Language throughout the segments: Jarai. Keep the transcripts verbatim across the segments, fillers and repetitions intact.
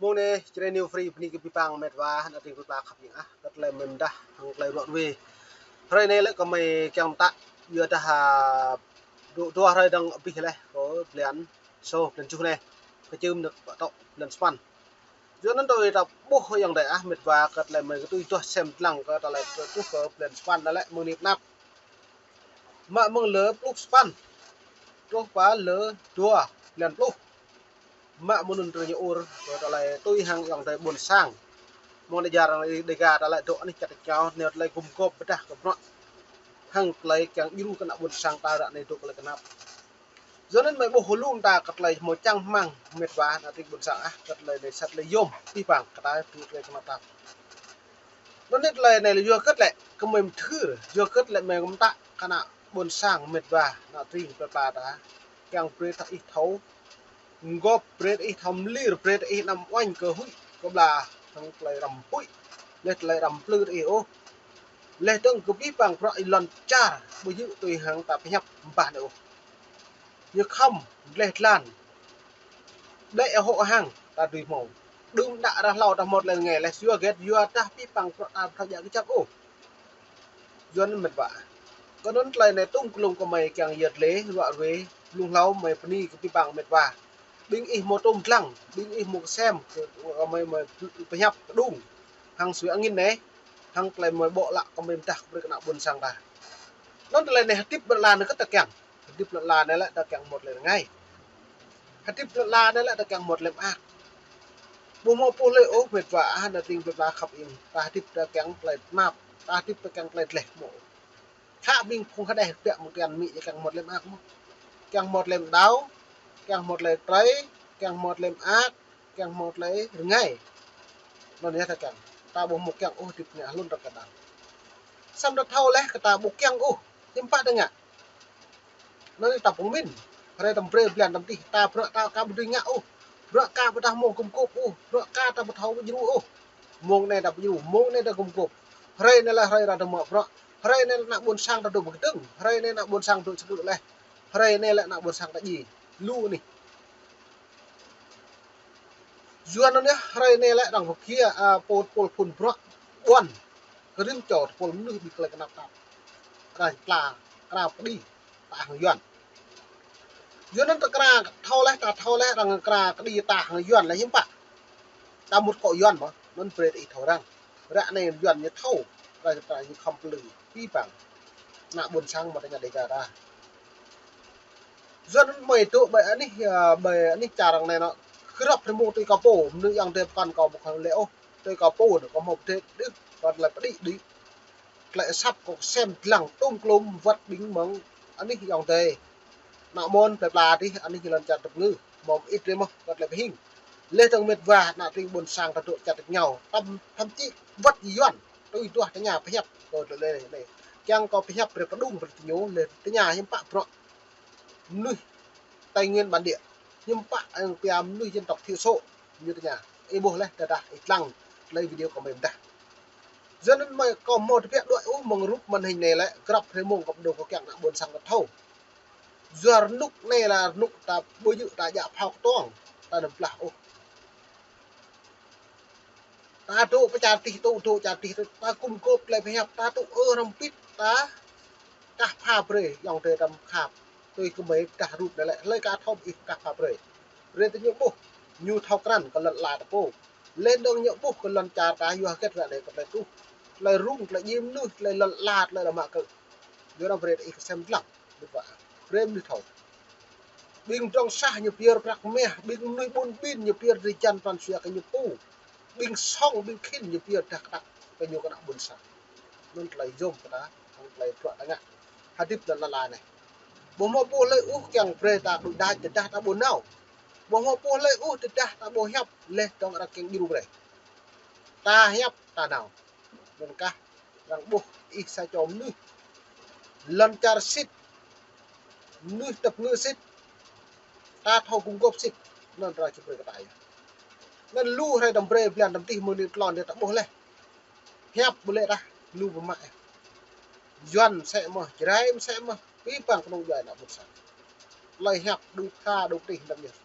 Mông anai, Jrai New Free bơni kơ abih bang met wa, ană tring plơi pla khăp ing ah, kơ tơlơi mơ̆n dah, hăng tơlơi ruă ruê. Hrơi anai lĕ kơmơi kiăng mơtă, yua dah, a, dua, dua hrơi dơ̆ng abih laih, kơ blan sô, blan tơjuh anai. Kơ čưm nơ̆k pơtŏ blan sapăn. Yua anŭn tui ta ƀuh ayŏng adơi ah met wa kơ tơlơi mơi kơ tui tuh sem lăng kơ tơlơi truh kơ blan sapăn anai lĕ mơ̆ng anai pơ anăp. Mă mơ̆ng lơ pluh sapăn. Truh pơ lơ dua blan pluh. Mă mơ̆ng anŭn tơlơi ñu ur kơ tơlơi tui hăng ayŏng adơi ƀôn sang. Mơ̆ng anai jar Dêga tơlơi dŏ anih čăt čao, neo tơlơi gum gôp pơdah kơ bruă. Hăng tơlơi kiăng djru kơ ană ƀôn sang ta ră anai dŏ kơ tơlơi kơnap. Yua anŭn mơi ƀuh hơlum ta kơ tơlơi hmâo čang rơmang met wa ană tring ƀôn sang ah, kơ tơlơi anai sat lĕ yôm, abih bang kơ ta dŏ tơlơi kơnap tap. Anŭn anai tơlơi anai lĕ yua hơget lĕ, kơmơi mơthưr, yua hơget lĕ mơi kơ mơtă kơ ană ƀôn sang met wa ană tring plơi pla ta. Kiăng brơi ta ih thâo, gôp brơi ta ih thâo mơlir, brơi ta ih anăm uañ kơ huĭ, kơ bla, hăng tơlơi răm huĭ, laih tơlơi răm plư ta ih ôh. Laih dơ̆ng kơ abih bang bruă ih lŏn čar, ƀu djơ̆ tui hăng ta pơhiăp ƀah anai ôh. Ñu khŏm, gleh glan. Blĕ ơ hŏ hăng, ta dưi hmâo. Đưm đă ră hlâo ta hmâo tơlơi rơngai, laih yua hơget, yua dah abih bang bruă ta ƀu thâo djă kơjăp ôh. Yua anŭn met wa. Kơ anŭn tơlơi anai tŭm klŭng kơmơi kiăng yơh lĕ, ruă ruê, blung hlâo mơi bơni kơ abih bang met wa. Ƀing ih hmâo tŭm dlăng, ƀing ih hmâo kơsem, kơ kơmơi mơi pơhiăp kơđung. Hăng sui angin anai, hăng tơlơi mơi ƀô̆ lă kơmơi mơdah brơi kơ ană ƀôn sang ta. Anŭn tơlơi anai hơdip lŏn ala anai kơ ta kiăng. Hơdip lŏn ala anai lĕ ta kiăng hmâo tơlơi rơngai. Hơdip lŏn ala anai lĕ ta kiăng hmâo tơlơi mơak. Ƀu hmâo pô hlơi ôh met wa ah ană tring plơi pla khăp ing. Ta hơdip ta kiăng tơlơi tơnap. Ta hơdip ta kiăng tơlơi gleh mơ̆. Khă ƀing phung hơđeh biă mơ̆ng kiăng mĭ kiăng hmâo tơlơi mơak mơ̆. Kiăng hmâo tơlơi mơđao, kiăng hmâo tơlơi trơi, kiăng hmâo tơlơi mơak, kiăng hmâo tơlơi rơngai. Anŭn yơh ta kiăng. Ta ƀu hmâo kiăng ôh hơdip ngă hlŭn ră kơđang. Samơ̆ ta thâo laih kơ ta ƀu kiăng ôh. Hiư̆m pă ta ngă. Anŭn ta pơmĭn. Hrơi tơm brơi blan tơm tih ta bruă ta aka ƀu dưi ngă ôh. Bruă aka ƀu thâo hmâo gum gôp ôh. Bruă aka ta ƀu thâo pơdjru ôh. Mông anai ta pơdjru, mông anai ta gum gôp. Hrơi anai lĕ hrơi ta dŏ mă bruă. Hrơi anai lĕ ană ƀôn sang ta dŏ pơkơdơ̆ng. Hrơi anai ană ƀôn sang dŏ čơdŭ laih. Hrơi anai lĕ ană ƀôn sang ta djai. Lu anih. Yua anŭn yơh, hrơi anai lĕ arăng pơkia, a, pô tơpul phŭn bruă ƀuăn. Kơ rĭm čô tơpul mơnuih ƀing tơlơi kơnap tap. Arăng tla, arăng pơđĭ, ta hăng Yuan. Yua anŭn ta kra thâo laih, ta thâo laih, arăng kra kơđi ta hăng Yuan laih hiư̆m pă. Ta mŭt akŏ Yuan mơ̆, anŭn brơi ta ih thâo arăng. Ră anai Yuan ñu thâo, arăng ta ñu khŏm plư, abih bang. Ană ƀôn sang mơ̆ ta ña Dêga ta. Yua anŭn mơi dŏ ƀơi anih, a, ƀơi anih čar arăng anai nŏ. Grăp hrơi mông tui kơ pô, mơnuih ayŏng adơi pơkŏn kâo ƀu khŏm lĕ ôh. Tui kơ pô anŭn, kâo hmâo pơdrĕ đĭ, pơkŏn tơlơi pơđĭ đĭ. Tơlơi asăp kâo sem dlăng tŭm klŭm wơ̆t ƀing mơ̆ng anih ayŏng adơi. Ană mơ̆n plơi pla adih, anih ñu lŏn čar tơpơngư. Hmâo mơit rĭm mơ̆, pơkŏn tơlơi pơhing. Laih dơ̆ng met wa, ană tring ƀôn sang ta dŏ čăt rơngiao. Tăm, tăm čĭ wơ̆t Yuan. Tui duah tơña pơhiăp, kơ tơlơi anai. Kiăng kâo pơhiăp brơi pơđung brơi tơ ñu, laih tơña hiư̆m pă bruă. Mơnuih Tây Nguyên bản địa. Hiư̆m pă, ơ, pia mơnuih dân tộc thiểu số. Ñu tơña. Ih ƀuh laih, tơdah, ih lăng, tơlơi video kâo mơi mơdah. Yua anŭn mơi kâo hmâo tơbiă đuaĭ ôh mơ̆ng rup màn hình anai lĕ, grăp hrơi mông kâo pơđŏng kâo kiăng ană ƀôn sang ta thâo. Yua rơnŭk anai lĕ rơnŭk ta ƀu djơ̆ ta djă phao kơtuang, ta anăm blah ôh. Ta dŏ pơ čar tih tŭ, dŏ čar tih tŭ, ta gum gôp tơlơi pơhiăp, ta tŭ ơ răm pit, ta kah pha brơi, ayŏng adơi ta khăp. Tui kơmơi pơdah rup anai lĕ, hlơi ka thâo ih kah pha brơi. Brơi tơ ñu ƀuh, ñu thâo krăn kơ lŏn ala ta pô. Laih dơ̆ng ñu ƀuh kơ lŏn čar ta yua hơget ră anai kơ tơlơi truh. Tơlơi rŭng, tơlơi djai mơnuih, tơlơi lŏn ala, tơlơi rơmă kơ. Yua anŭn brơi ta ih kơsem dlăng, met wa. Brơi mơnuih thâo. Ƀing pơdrŏng sah ñu pơyơr prăk mah, ƀing mơnuih ƀun ƀin ñu pơyơr drơi jăn pran jua kơ ñu pô. Ƀing sŏng, ƀing khĭn ñu pơyơr dah kơdăk kơ ñu kơ ană ƀôn sang. Anŭn tơlơi yôm kơ ta, hăng tơlơi bruă ta ngă. Hơdip lŏn ala anai. Ƀu hmâo pô hlơi ôh kiăng brơi ta đuaĭ đač tơdah ta ƀu nao. Ƀu hmâo pô hlơi ôh tơdah ta ƀu hiăp, laih dơ̆ng arăng kiăng djru brơi. Ta hiăp, ta nao. Anŭn kah arăng ƀuh ih sa čô mơnuih lŏn čar sĭt, mơnuih tơpơngư sĭt, ta thâo gum gôp sĭt, anŭn arăng či brơi kơ ta yơh. Anŭn lu hrơi tơm brơi blan tơm tih mơ̆ng anai tơlŏn dih ta ƀuh laih. Hiăp ƀu lĕ dah, lu pơmă yơh. Yuan mơsĕ mơ̆, Jrai mơsĕ mơ̆, abih bang kơnung djuai ană ƀôn sang. Tơlơi hiăp đŭng pha đŭng tih tơm yơh.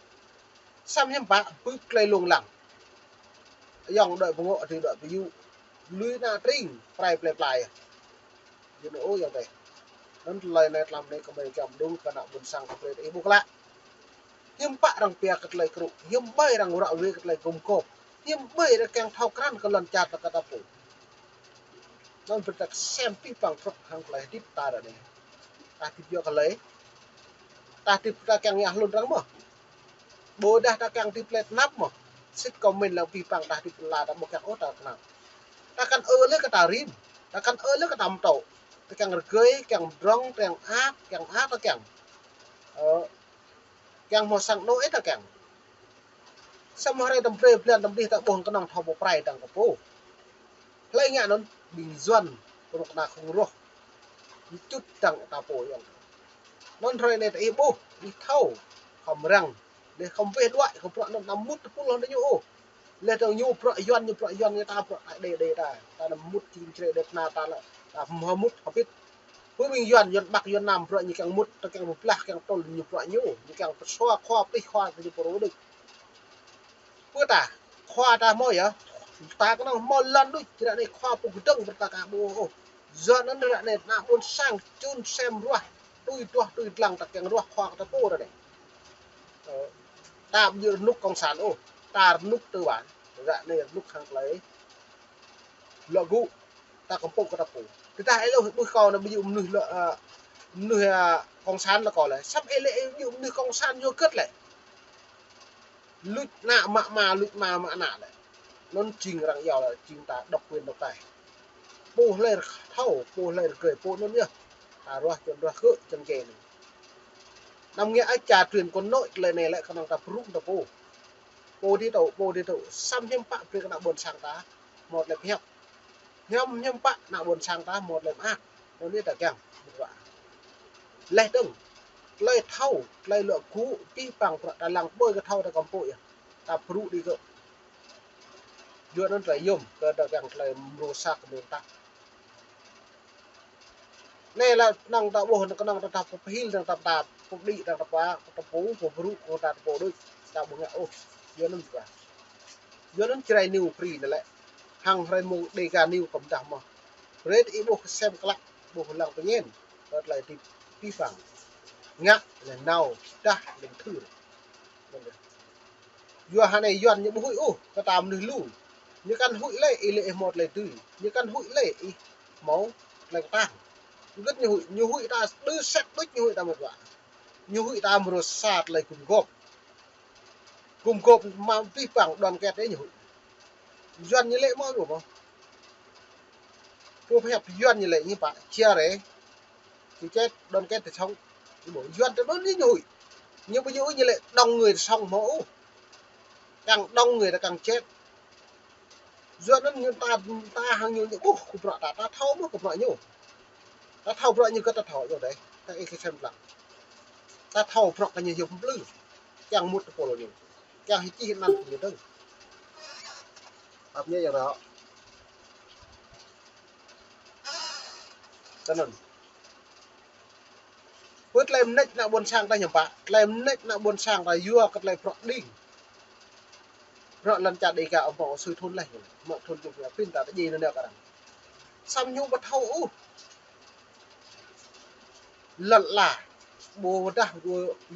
Samơ̆ hiư̆m pă, bưp tơlơi lông lăng. Ayŏng đuaĭ pơngŏ, adơi đuaĭ pơyŭ. Lui ană tring, prai plơi pla. Yua anŭn ôh ayŏng adơi. Anŭn tơlơi anai tlam anai kơmơi kiăng pơdŏng kơ ană ƀôn sang kơ brơi ih ƀuh klă. Hiư̆m pă arăng pia kơ tơlơi krŭ, hiư̆m ƀai arăng ră ruai kơ tơlơi gum gôp, hiư̆m ƀai arăng kiăng thâo krăn kơ lŏn čar ta kơ ta pô. Anŭn brơi ta kơsem abih bang prŏk hăng tơlơi hơdip ta ră anai. Ta hơdip yua kơ tơlơi, ta hơdip ta kiăng ngă hlŭn arăng mơ̆. Ƀôdah ta kiăng hơdip tơlơi tơnap mơ̆. Sĭt kâo mĭn lăng abih bang ta hơdip lŏn la ta ƀu kiăng ôh ta tơnap. Ta kăn ư lĕ kơ ta rĭm, ta kăn ư lĕ kơ ta pơtô. Ta kiăng rơgơi, kiăng pơdrŏng, kiăng ăt, kiăng ăt ta kiăng. Ơ, kiăng hmâo sang anŏ ih ta kiăng. Samơ̆ hrơi tơm brơi blan tơm dih ta ƀuh kơnơ̆ng thâo pô prai dăng kơ pô. Hlơi ngă anŭn, ƀing Yuan, kơnuk kơna khŏm rŏh. Ñu čut dăng ta pô ayŏng. Anŭn hrơi anai ta ih ƀuh, ih thâo, khŏm răng. Leh khŏm weh đuaĭ, khŏm bruă anŭn anăm mŭt tơpul hăng ñu ôh. Leh dơ̆ng ñu bruă Yuan, ñu bruă Yuan, ñu ta bruă ta đe đe ta. Ta anăm mŭt jing čre đe tơna ta lĕ. Ta hmâo mŭt hơbĭt. Pơ ƀing Yuan, Yuan Bắc, Yuan Nam, bruă ñu kiăng mŭt, ta kiăng pơblah, kiăng tơl ñu bruă ñu, ñu kiăng pơsua khua, pih khua, ta ñu pơrô đôč. Pơ ta, khua ta hmâo yơh, ta kơnơ̆ng hmâo lŏn đôč, ră anai khua pô kơdơ̆ng, pơ ta ka ƀuh ôh. Yua anŭn ră anai, ană ƀôn sang, čun sem ruah, tui duah, tui dlăng, ta kiăng ruah khua kơ ta pô ră anai. Ơ, ta ƀu djơ̆ rơnŭk cộng sản ôh, ta rơnŭk tư bản, ră anai rơnŭk hăng tơlơi lŏ gŭ, ta kơmpŭ kơ ta pô. Tơdah ih lŏ ƀuh kâo anai ƀu djơ̆ mơnuih lŏ, ơ, mơnuih, ơ, cộng sản lŏ kâo lĕ. Samơ̆ ih lĕ ih ƀu djơ̆ mơnuih cộng sản yua hơget lĕ. Luč ană mă ama, luč ama mă ană lĕ. Anŭn jing arăng iâu lĕ, jing ta độc quyền độc tài. Pô hlơi thâo, pô hlơi rơgơi, pô anŭn yơh. Ta ruah čun ruah kơ čang kơ anai. Anăm ngă ôh čar truyền con nối tơlơi anai lĕ kơnơ̆ng ta brŭ ta pô. Pô dih tŏ, pô dih tŏ, samơ̆ hiư̆m pă brơi kơ ană ƀôn sang ta, hmâo tơlơi pơhiăp. Hiư̆m, hiư̆m pă ană ƀôn sang ta, hmâo tơlơi mơak. Anŭn yơh ta kiăng, mơ̆ wa. Leh dơ̆ng, tơlơi thâo, tơlơi lŏ gŭ, abih bang bruă ta lăng ƀơi kơ thâo ta kơmpŭ yơh. Ta brŭ đĭ kơ. Yua anŭn tơlơi yôm, kơ ta kiăng tơlơi mrô sa kơ mơ̆ng ta. Anai lĕ năng ta ƀuh, năng kơnơ̆ng ta ta pơhil, năng ta ta pơđĭ, năng ta pơpŭ, pơbrŭ, kơ ta pô đôč, ta ƀu ngă ôh. Yua anŭn yua. Yua anŭn Jrai News free anai lĕ. Hăng hrơi mông Dega News kơ mơdah mơ̆. Brơi ih ƀuh kơsem klă, ƀuh lăng pơñen, kơ tơlơi hơdip abih bang. Ngă, lĕ nao, dah, lĕ thưr. Yua hơnai Yuan ñu ƀu huĭ ôh, kơ ta mơnuih lu. Ñu kăn huĭ lĕ ih lĕ ih hmâo tơlơi dưi. Ñu kăn huĭ lĕ ih hmâo tơlơi kơtang. Hơget ñu huĭ, ñu huĭ ta đơ sĕt đôč ñu huĭ ta mơ̆ wa. Ñu huĭ ta mrô sa tơlơi gum gôp. Gum gôp mă abih bang đoàn kết đôč ñu huĭ. Yuan ñu lĕ hmâo ƀu hmâo. Pô pơhiăp Yuan ñu lĕ ñu pă chia rẽ. Ñu chết, đoàn kết thì sống. Ñu ƀu Yuan tơ anŭn ñu huĭ. Ñu ƀu ñu huĭ ñu lĕ đông người thì sống hmâo ôh. Càng đông người ta càng chết. Yua anŭn ñu ta, ta hăng ñu ñu ƀuh kơ bruă ta, ta thâo mơ̆ kơ bruă ñu. Ta thâo bruă ñu kơ ta thâo yơh dêh. Ta ih kơsem lăng. Ta thâo bruă kơ ñu yơh plư. Kiăng mŭt tơpul ñu. Kiăng hơčih anăn ñu dơ̆ng. Ăp ñu yơh ră. Tơ anŭn. Pơ tơlơi mơneč ană ƀôn sang ta hiư̆m pă, tơlơi mơneč ană ƀôn sang ta yua kơ tơlơi bruă đing. Bruă lŏn čar Dega amăng sui thun leh, mă thun jum ya pin ta tơjai anŭn nao kơ arăng. Samơ̆ ñu ƀu thâo ôh. Lŏn la, ƀôdah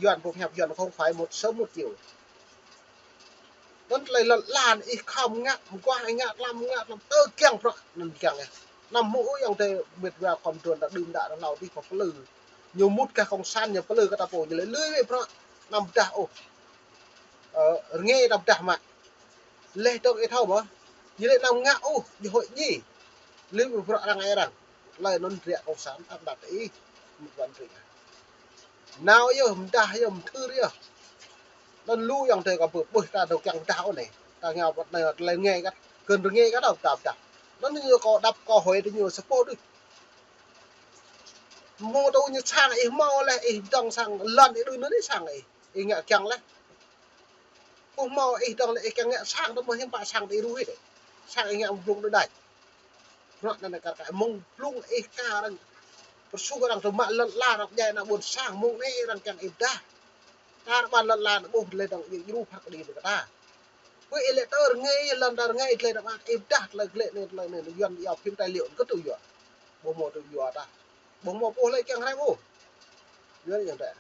Yuan pơhiăp Yuan không phải một sớm một chiều. Anŭn tơlơi lŏn la anai ih khŏm ngă, mơguah ih ngă tlam, ngă tlam, tơ kiăng bruă, anŭn kiăng ih. Anăm hmâo ôh ayŏng adơi mĕt wa khŏm trun ta đưm đă ta hlâo dih pơ plư. Ñu mŭt kơ cộng sản ñu plư kơ ta pô ñu lĕ lui wĕ bruă, anăm pơdah ôh. Ơ, rơngai ta pơdah mă. Leh dơ̆ng ih thâo mơ̆, ñu lĕ anăm ngă ôh, ñu huĭ ñu. Lui wĕ bruă arăng ai arăng. Tơlơi anŭn ră cộng sản áp đặt ih, mŭt wan rĭ. Nao yơh, mơdah yơh, mơthưr yơh. Anŭn lu ayŏng adơi kơ ƀuh, ƀuh ta dŏ kiăng pơdah ôh anai. Ta ngă wơ̆t anai, tơlơi rơngai kăt, kơn rơngai kăt ta pơdah. Anŭn ñu kơ đăp kơ hơi tơ ñu sa pô đôč. Hmâo tơ ñu sang ih hmâo leh, ih dŏng sang lŏn ih đưm anŭn ih sang ih. Ih ngă kiăng leh. Ƀu hmâo ih dŏng leh ih kiăng ngă sang tơ mơ̆ hiư̆m pă sang tơ ih ruh ih dêh. Sang ih ngă mơ̆ng blung đôč đač. Bruă anŭn kar kaĭ mơ̆ng blung ih kar arăng. Pơsŭ arăng tơ mă lŏn la arăng pơdjai ană ƀôn sang mơ̆ng anai arăng kiăng ih pơdah. Kar ƀan lŏn la anŭn ƀuh leh dŏng ih djru phak kơđi kơ ta. Pơ ih lĕ tơ rơngai, lăn ta rơngai, tơlơi ta mă, ih pơdah tơlơi glĕ anai, tơlơi anai, yuan ih pơhiăp tài liệu, kơ tŭ yua. Ƀu hmâo tŭ yua tah. Ƀu hmâo pô hlơi kiăng hrăm ôh. Yuan yang tah.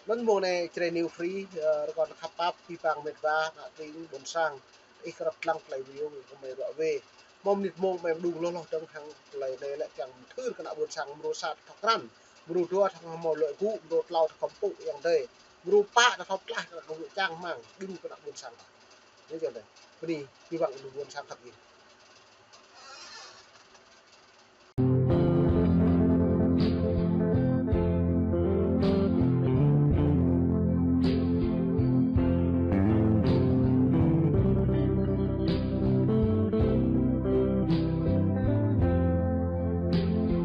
Anŭn mông anai Jrai New Free, ơ, rơkâo khăp pap, abih bang met wa, ană tring, ƀôn sang. Ih krăp lăng tơlơi video, kơ mơi ruă wê. Mơ̆ng mơnit mông mơi mơđung hloh hloh dơ̆ng hăng tơlơi anai lĕ kiăng mơthưr kơ ană ƀôn sang mrô sa thâo krăn. Mrô dua thâo hmâo lŏi gŭ, mrô klâo thâo khŏm pŭ yang tơi. Mrô pă thâo tlaih kơ ană ƀôn sang čang rơmang, đru kơ ană ƀôn sang ta. Anai yang tah. Bơni, abih bang lu ƀôn sang khăp ih.